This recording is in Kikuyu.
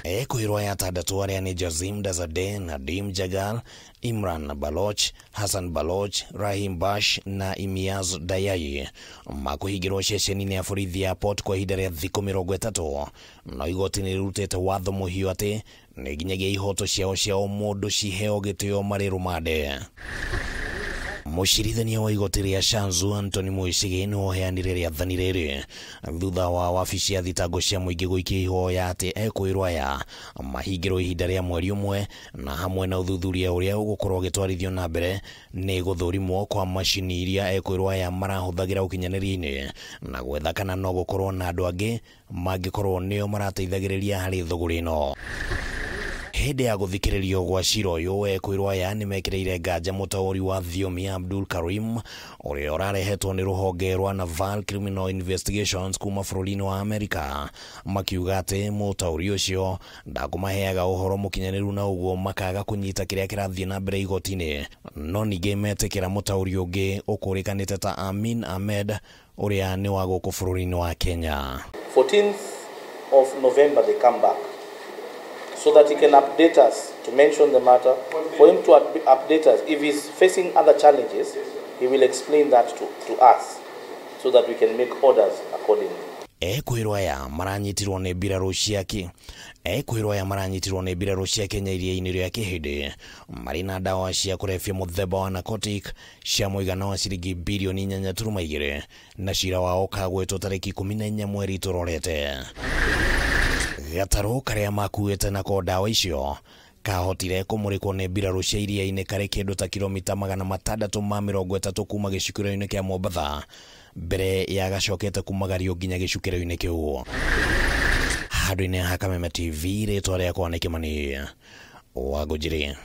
Ekwĩrwo aya atandatũ arĩa nĩ Jazim Dazade, Nadim Jagal, Imran Baloch, Hassan Baloch, Rahim Bash na Imiaz Dayai makũhingĩrwo ceceni-inĩ ya borithi ya Port kwa ihinda rĩa thikũ 30, no igoti nĩ rĩrutĩte watho mũhiũ atĩ nĩ nginyagia ihoto ciao cia ũmũndũ ciheo gĩtĩo marĩ rũmande. Mũcirithania wa igoti rĩa Shanzu Anthony Muicigi nĩ ũheanire rĩathani rĩrĩ thutha wa wabici ya thitango cia mũingĩ gũikia ihoya atĩ ekwĩrwo aya mahingĩrwo ihinda rĩa mweri ũmwe, na hamwe na ũthuthuria ũrĩa ũgũkorwo ũgĩtwarithio na mbere nĩ gũthũrimwo kwa macini iria ekwĩrwo aya marahũthagĩra ũkinyanĩria-inĩ na gwetha kana no gũkorwo na andũ angĩ mangĩkorwo nĩo marateithagĩrĩria harĩ thũgũrĩ ĩno. Hĩndĩ ya gũthikĩrĩrio gwa cira ũyũ, ekwĩrwo aya nĩ mekĩrĩire nganja mũtaũri wa thiomi Abdul Karim ũrĩa ũrarehetwo nĩ rũhonge rwa Naval Criminal Investigations kuma bũrũri-inĩ wa Amerika, makiuga atĩ mũtaũri ũcio ndakũmaheaga ũhoro mũkinyanĩru na ũguo makaga kũnyita kĩrĩa kĩrathiĩ na mbere igoti-inĩ. No ningĩ metĩkĩra mũtaũri ũngĩ ũkũrĩkanĩte ta Amin Ahmed ũrĩa nĩ wa gũkũ bũrũri-inĩ wa Kenya. 14th of November they come back, so that he can update us, to mention the matter, for him to update us. If he's facing other challenges, he will explain that to us, so that we can make orders accordingly. Ekwĩrwo aya maranyitirwo nĩ mbirarũ cia ekwĩrwo aya maranyitirwo nĩ mbirarũ cia Kenya iria-inĩ rĩa Kĩhĩndĩ marĩ na ndawa cia kũrebia mũthemba wa narcotic cia mũigana wa ciringi birioni 8.2, na cira wao ũkagwetwo tarĩki 14 mweri tũrorete. Gatarũ karĩa makuĩte nako ndawa icio kahotire kũmũrĩkwo nĩ mbirarũ cia iria-inĩ karĩ kĩndũ ta kilomita 630 kuma gĩcukĩro-inĩ kĩa Mombatha mbere ya gacokete kumagario nginya gĩcukĩro-inĩ kĩu. Handũ-inĩ ha Kameme TV, rĩtwa rĩakwa nĩ Kĩmani wa Ngũnjiri.